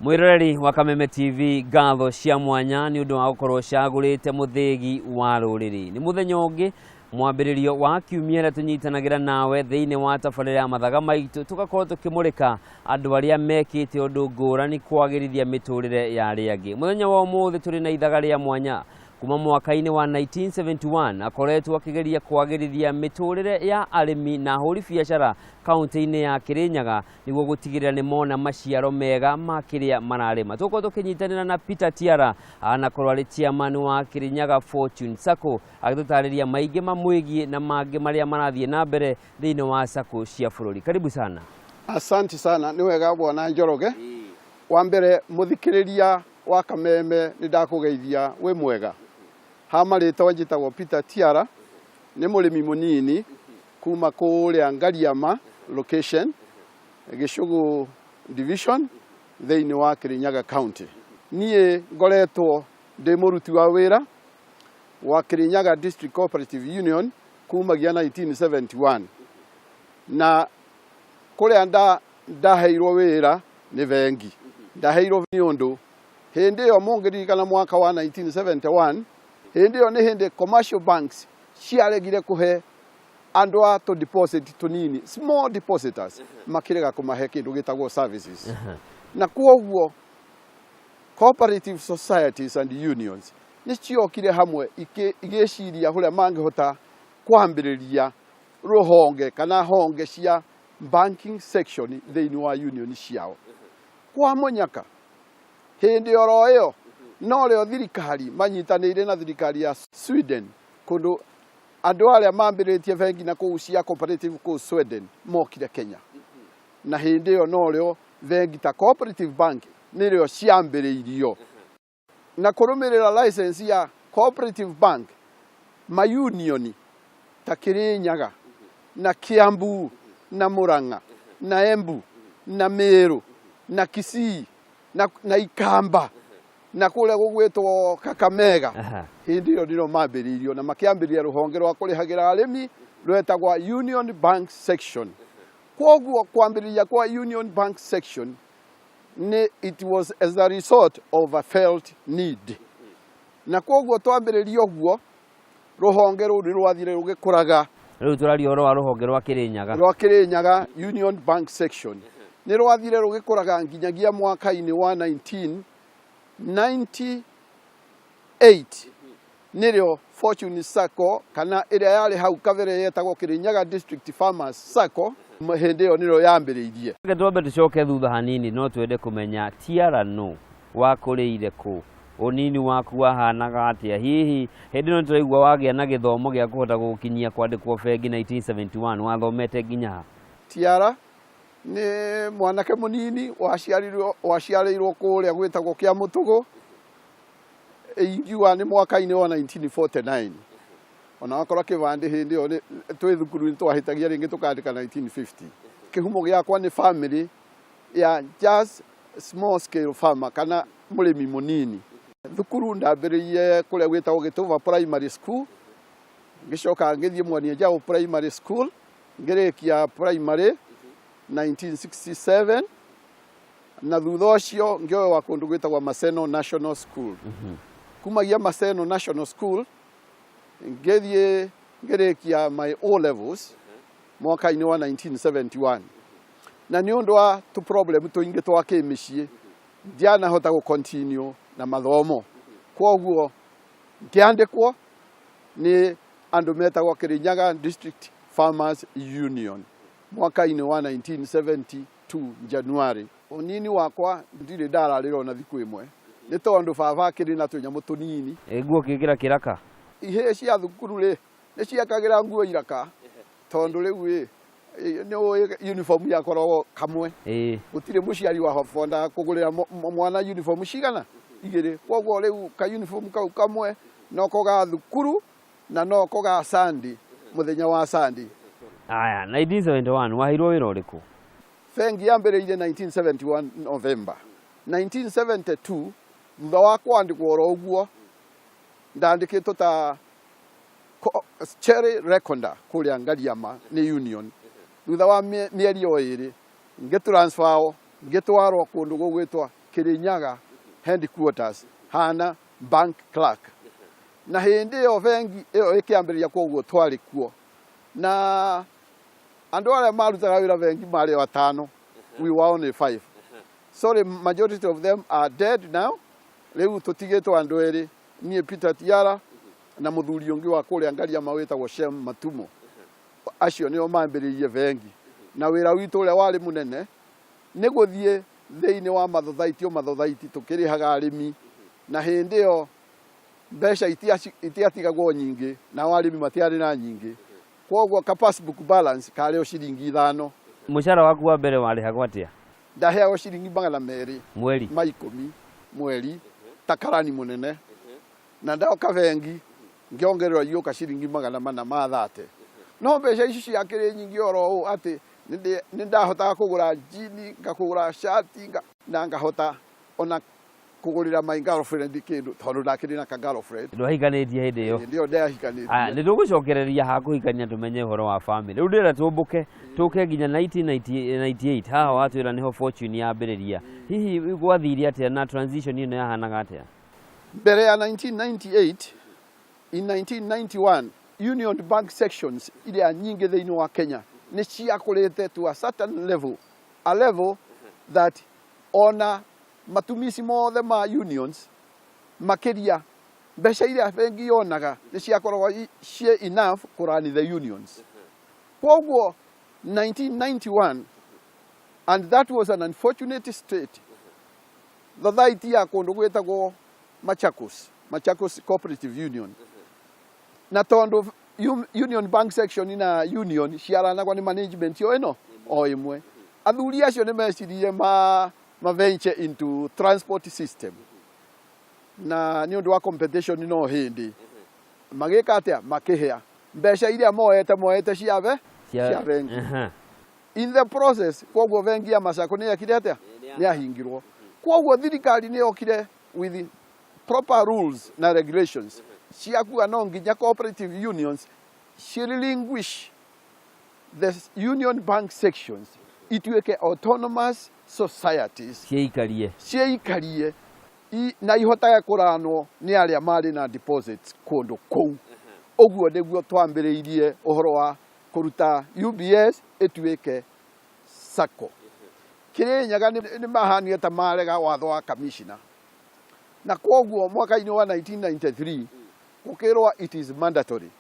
Mwiroreri wa Kameme TV, ngatho cia mwanya nĩ ũndũ wa gũkorwo ũcagũrĩte mũthĩgi wa rũrĩrĩ. Nĩ mũthenya ũngĩ mwambĩrĩrio wa kiumia ĩrĩa tũnyitanagĩra nawe thĩinĩ wa tabarĩra ya mathaga maitũ, tũgakorwo tũkĩmũrĩka andũ arĩa mekĩte ũndũ ngũrani kwagĩrithia mĩtũrĩre ya arĩa angĩ. Mũthenya wa ũmũthĩ tũrĩ na ithaga rĩa mwanya kuma mwaka-inĩ wa 1971 akoretwo akĩgeria kwagĩrithia mĩtũrĩre ya arĩmi na ahũri biacara kaunti-inĩ ya Kĩrĩnyaga nĩguo gũtigĩrĩra nĩ mona maciaro mega ma kĩrĩa mararĩma. Tũgũkorwo tũkĩnyitanĩra na Peter Tiara anakorwo arĩ chairman wa Kĩrĩnyaga Fortune Sacco agĩtũtarĩria maingĩ mamwĩgiĩ na mangĩ marĩa marathiĩ na mbere thĩinĩ wa sacco cia bũrũri. Karibu sana. Asante sana, nĩ wega bwana Njoroge. Wa mbere mũthikĩrĩria wa Kameme nĩ ndakũgeithia wĩ mwega. Ha marĩtwa njĩtagwo Peter Tiara, nĩ mũrĩmi mũnini kuma kũrĩa Ngariama location, Gĩcũgũ division thĩinĩ wa Kĩrĩnyaga County. Niĩ ngoretwo ndĩ mũruti wa wĩra wa Kĩrĩnyaga District Cooperative Union kumagia 1971 na kũrĩa ndaheirwo wĩra nĩ bengi. Ndaheirwo nĩ ũndũ hĩndĩ ĩyo mũngĩririkana mwaka wa 1971, hĩndĩ ĩyo nĩ hĩndĩ commercial banks ciaregire kũhe andũ a tũ deposit tũnini, small depositors, makĩrega kũmahe kĩndũ gĩtagwo services. Na kwoguo cooperative societies and unions nĩ ciokire hamwe igĩciria ũrĩa mangĩhota kwambĩrĩria rũhonge kana honge cia banking section thĩinĩ wa union ciao. Kwa mũnyaka hĩndĩ oro ĩyo norĩo thirikari manyitanĩire na thirikari ya Sweden, kũndũ andũ arĩa mambĩrĩtie bengi na kũu cia cooperative kũu Sweden mokire Kenya, na hĩndĩ ĩyo norĩo bengi ta Cooperative Bank nĩrĩo ciambĩrĩirio na kũrũmĩrĩra license ya Cooperative Bank. Mayunioni ta Kĩrĩnyaga na Kiambu na Murang'a na Embu na Meru na Kisii na Ikamba na kũrĩa gũgwĩtwo Kakamega, hĩndĩ ĩyo nĩrĩo mambĩrĩirio na makĩambĩrĩria rũhonge rwa kũrĩhagĩra arĩmi rwetagwa Union Bank Section. Kwoguo kwambĩrĩria kwa Union Bank Section nĩ it was as a result of a felt need, na kwoguo twambĩrĩria ũguo rũhonge rũu nĩ rwathire rũgĩkũraga. Rĩu tũraria ũhoro wa rũhonge rwa Kĩrĩnyaga. Rwa Kĩrĩnyaga Union Bank Section nĩ rwathire rũgĩkũraga nginyagia mwaka-inĩ wa 1998, nĩrĩo Fortune Sacco kana ĩrĩa yarĩ hau kabere yetagwo Kĩrĩnyaga District Farmers Sacco, hĩndĩ ĩyo nĩrĩo yambĩrĩirie. Reke twambe tũcoke thutha hanini, no twende kũmenya Tiara nũ, wakũrĩire kũ, ũnini waku wahanaga atĩa, hihi hĩndĩ ĩno tũraigua wagĩa na gĩthomo gĩa kũhota gũgũkinyia kwandĩkwo bengi 1971, wathomete nginya ha? Tiara nĩ mwanake mũnini waciarĩirwo kũrĩa gwĩtagwo Kĩamũtũgũ, ingiuga nĩ mwaka-inĩ wa 1949, ona wakorwo kĩbandĩ hĩndĩ ĩyo twĩ thukuru nĩ twahĩtagia rĩngĩ tũkandĩka 1950. Kĩhumo gĩakwa nĩ family ya just small scale farmer kana mũrĩmi mũnini. Thukuru ndambĩrĩirie kũrĩa gwĩtagwo Gĩtũba Primary School, ngĩcoka ngĩthiĩ Mwania Njaũ Primary School, ngĩrĩkia primary 1967, na thutha ũcio ngĩoywo kũndũ gwĩtagwo Maseno National School. Kumagia Maseno National School ngĩthiĩ ngĩrĩkia my O levels mwaka-inĩ wa 1971, na nĩ ũndũ wa tũ problem tũingĩ twa kĩmĩciĩ ndianahota gũ continue na mathomo, kwoguo ngĩandĩkwo nĩ andũ metagwo Kĩrĩnyaga District Farmers Union mwaka-inĩ wa 1972 January. Ũnini wakwa ndirĩ ndararĩra ona thikũ ĩmwe, nĩ tondũ baba akĩrĩ na tũnyamũ tũnini. Nguo ũkĩkĩra kĩraka? Ihĩĩ cia thukuru rĩ nĩ ciekagĩra nguo iraka, tondũ rĩu ĩ nĩ ũĩ uniform yakoragwo kamwe, gũtirĩ mũciari wahondaga kũgũrĩra mwana uniform cigana igĩrĩ, kwoguo rĩu ka uniform kau kamwe noko ga thukuru na noko ga Sunday, mũthenya wa Sunday. Aya, 1971 waheirwo wĩra ũrĩkũ? Bengi yambĩrĩirie 1971 November. 1972 thutha wa kwandĩkwo oro ũguo, ndandĩkĩtwo ta Cherry Recorder kũrĩa Ngariama nĩ Union. Thutha wa mĩeri o ĩrĩ ngĩtransferwo, ngĩtwarwo kũndũ gũgwĩtwo Kirinyaga headquarters hana bank clerk. Na hĩndĩ ĩyo bengi ĩyo ĩkĩambĩrĩria, koguo twarĩ kuo na andũ arĩa marutaga wĩra bengi marĩ o atano. We were only five. Sorry, majority of them are dead now. Rĩu tũtigĩtwo andũ erĩ, niĩ Peter Tiara na mũthuri ũngĩ wa kũrĩa Ngariama wĩtagwo Shem Matumo. Acio nĩo mambĩrĩirie bengi, na wĩra witũ ũrĩa warĩ mũnene nĩ gũthiĩ thĩinĩ wa mathothaiti o mathothaiti tũkĩrĩhaga arĩmi. Na hĩndĩ ĩyo mbeca itiatigagwo nyingĩ, nao arĩmi matiarĩ na nyingĩ, koguo ka passbook balance karĩ o ciringi 5. Mũcara waku wa mbere warĩhagwo atĩa? Ndaheagwo ciringi 200 Mweri? Ma 10 mweri ta karani mũnene, na ndoka bengi ngĩongererwo igĩũka ciringi 430. No mbeca ici ciakĩrĩ nyingĩ oro ũũ atĩ nĩ ndahotaga kũgũra jini, ngakũgũra shati, na ngahota ona kũgũrĩra my girlfriend kĩndũ, tondũ ndakĩrĩ na ka girlfriend. Ndwahikanĩtie hĩndĩ ĩyo? Hĩndĩ ĩyo ndahikanĩtie. Aya, nĩ tũgũcokereria ha kũhikania tũmenye ũhoro wa family. Rĩu ndĩrenda tũmbũke tũke nginya 1998. Haha watwĩra nĩho fortune yambĩrĩria. Hihi gwathire atĩa na transition ĩno yahanaga atĩa? Mbere ya 1998, in 1991 Union Bank sections iria nyingĩ thĩinĩ wa Kenya nĩ ciakũrĩte to a certain level, a level that ona matumizi mothe ma unions, makĩria mbeca iria bengi yonaga, nĩ ciakoragwo ciĩ enough kũrani the unions. Koguo 1991, and that was an unfortunate state, society ya kũndũ gwĩtagwo Machakos, Machakos Cooperative Union, na tondũ Union Bank section na union ciaranagwo nĩ management yo ĩno o ĩmwe, athuri acio nĩ meciririe ma venture into transport system, na nĩ ũndũ wa competition no hĩndĩ magĩka atĩa, makĩhĩa mbeca iria moete cia bengi. In the process, koguo bengi ya Masako nĩ yekire atĩa? Nĩ yahingirwo. Koguo thirikari nĩ yokire with proper rules na regulations cia kuga no nginya cooperative unions ci relinquish the Union Bank sections ituĩke autonomous societies. Ciĩikarie. Ciĩikarie na ihotage kũranwo nĩ arĩa marĩ na deposits kũndũ kũu. Ũguo nĩguo twambĩrĩirie ũhoro wa kũruta UBS ĩtuĩke SACCO. Kĩrĩnyaga nĩ mahanire ta marega watho wa kamishina, na kwoguo mwaka-inĩ wa 1993 gũkĩrwo it is mandatory,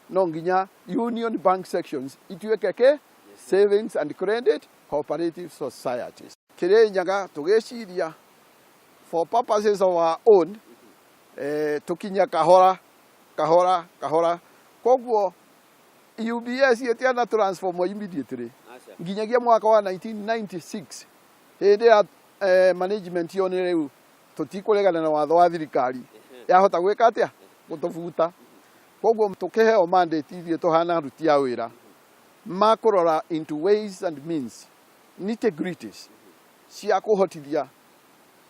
no nginya Union Bank sections ituĩke ke savings and credit cooperative societies. Kĩrĩnyaga tũgĩciria for purposes of our own, tũkinya kahora kahora kahora. Koguo UBS ĩtiana transform immediately nginyagia mwaka wa 1996, hĩndĩ ya management yo nĩ rĩu tũtikũregana na watho wa thirikari, yahota gwĩka atĩa, gũtũbuta. Koguo tũkĩheo mandate ithuĩ tũhana aruti a wĩra makũrora into ways and means, nitty-gritties cia kũhotithia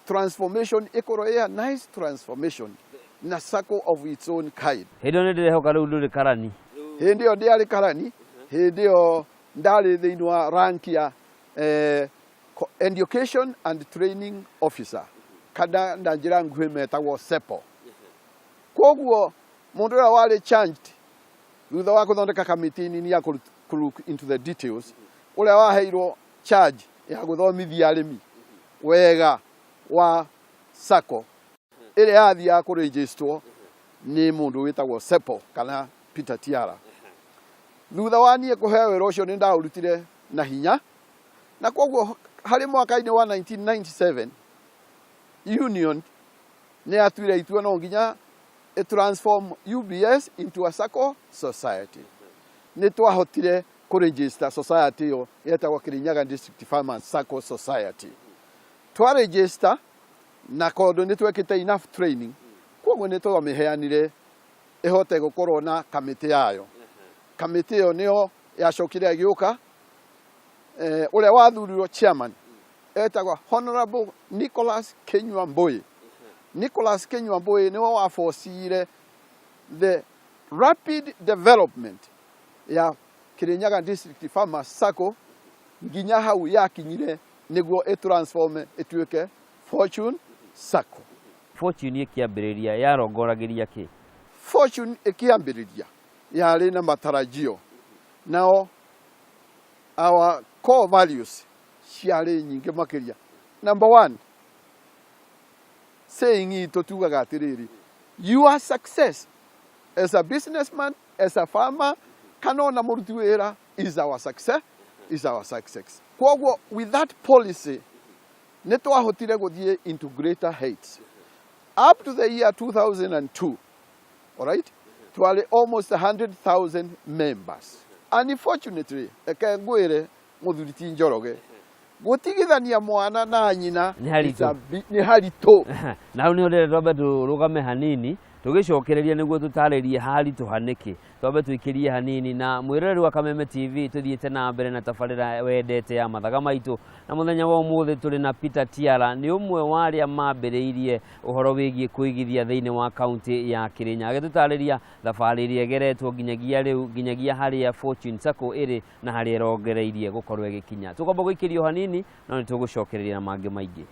transformation ĩkorwo ĩ a nice transformation na circle of its own kind. Hĩndĩ ĩyo nĩ ndĩrehoka rĩu ndũrĩ karani. Hĩndĩ ĩyo ndiarĩ karani. Hĩndĩ ĩyo ndarĩ thĩinĩ wa rank ya education and training officer, kana na njĩra nguhĩ metagwo SEPO. Koguo mũndũ ũrĩa warĩ charged, thutha wa gũthondeka kamĩtĩ nini ya kũ look into the details, ũrĩa waheirwo charge ya gũthomithia arĩmi wega wa SACCO ĩrĩa yathiaga kũregistrwo nĩ mũndũ wĩtagwo Sepo kana Peter Tiara. Thutha wa niĩ kũheo wĩra ũcio, nĩ ndaũrutire na hinya, na koguo harĩ mwaka-inĩ wa 1997 union nĩ yatuire itua no nginya ĩ transform UBS into a SACCO society. Nĩ twahotire kũregister society ĩyo yetagwo Kirinyaga District Farmers SACCO Society. Twaregister, na tondũ nĩ twekĩte enough training, koguo nĩ twamĩheanire ĩhote gũkorwo na kamĩtĩ yayo. Kamĩtĩ ĩyo nĩyo Yacokire agĩũka ũrĩa wathurirwo chairman etagwo Honorable Nicholas Kinyua Mbui. Nicholas Kinyua Mbui nĩwe wabocire the rapid development ya Kirinyaga District Farmers Sacco nginya hau yakinyire nĩguo ĩtransform ĩtuĩke Fortune Sacco. Fortune ĩkĩambĩrĩria yarongoragĩria kĩ? Fortune ĩkĩambĩrĩria yarĩ na matarajio, nao our core values ciarĩ nyingĩ makĩria. Number one saying itũ tugaga atĩrĩrĩ, your success as a businessman, as a farmer, kana ona mũruti wĩra is our success, is our success. Kwoguo with that policy nĩ twahotire gũthiĩ into greater heights up to the year 2002. Alright, twarĩ almost 100,000 members. Unfortunately, reke ngwĩre mũthuri ti Njoroge, gũtigithania mwana na nyina Nĩ haritũ. Nĩ haritũ. Na hau nĩho ndĩrenda twambe tũrũgame hanini, tũgĩcokereria nĩguo tũtarĩrie haritũha nĩkĩ. Twambe tũikĩrie hanini na mwĩroreri wa Kameme TV, tũthiĩte na mbere na tabarĩra wendete ya Mathaga Maitũ, na mũthenya wa ũmũthĩ tũrĩ na Peter Tiara, nĩ ũmwe wa arĩa mambĩrĩirie ũhoro wĩgiĩ kũigithia thĩinĩ wa kaunti ya Kĩrĩnyaga, agĩtũtarĩria thabarĩ ĩrĩa ĩgeretwo nginyagia rĩu, nginyagia harĩa Fortune Sacco ĩrĩ na harĩa ĩrongereirie gũkorwo ĩgĩkinya. Tũkwamba gũikĩrio hanini, no nĩ tũgũcokereria na mangĩ maingĩ.